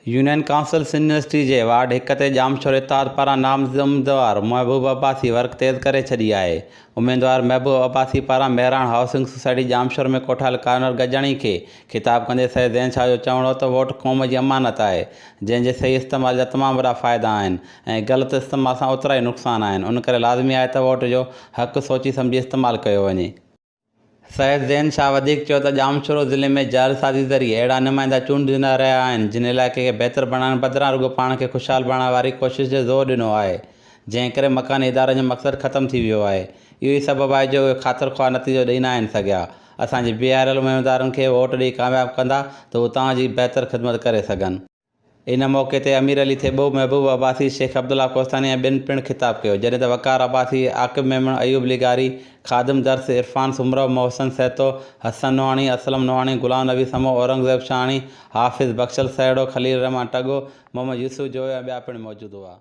Union council Sindh university جي ward هڪ تي ڄامشورو اتحاد پاران نامزد اميدوار محبوب عباسي ورڪ تيز ڪري ڇڏي آهي. اميدوار محبوب عباسي پاران مهراڻ هائوسنگ سوسائٽي ڄامشورو ۾ ڪوٺايل ڪارنر گڏجاڻي کي خطاب ڪندي سيد زين شاهه جو چوڻ هو ته ووٽ قوم جي امانت آهي جنهن جي صحيح استعمال جا تمام وڏا فائدا آهن ۽ غلط استعمال سان اوترا ئي نقصان آهن ان ڪري لازمي آهي ته ووٽ جو حق سوچي سمجهي استعمال ڪيو وڃي. سيد زين شاهه وڌيڪ چيو ته ڄامشورو ضلعي ۾ جعلسازي ذريعي اهڙا نمائندا چونڊجندا رهيا آهن جن علائقي کي بهتر بڻائڻ بدران رڳو پاڻ کي خوشحال بڻائڻ واري ڪوشش تي زور ڏنو آهي جنهن ڪري مڪاني ادارن جو مقصد ختم ٿي ويو آهي اهو ئي سبب آهي جو اهي خاطر خواهه نتيجو ڏئي ناهن سگهيا اسان جي بيهاريل اميدوارن کي ووٽ ڏئي ڪامياب ڪندا ته هو توهان جي بهتر خدمت ڪري سگهن. ان موقعي تي امير علي ٿيٻو، محبوب عباسي، شيخ عبدالله ڪوهستاني ۽ ٻين پڻ خطاب ڪيو، جڏهن ته وقار عباسي، عاقب ميمڻ، ايوب لغاري، خادم درس، عرفان سومرو، محسن سهتو، حسن نوحاڻي، اسلم نوحاڻي، غلام نبي سمو، اورنگزيب شاهاڻي، حافظ بخشل سهڙو، خليل الرحمان ٽڳو، محمد يوسف جويو ۽ ٻيا پڻ موجود هئا.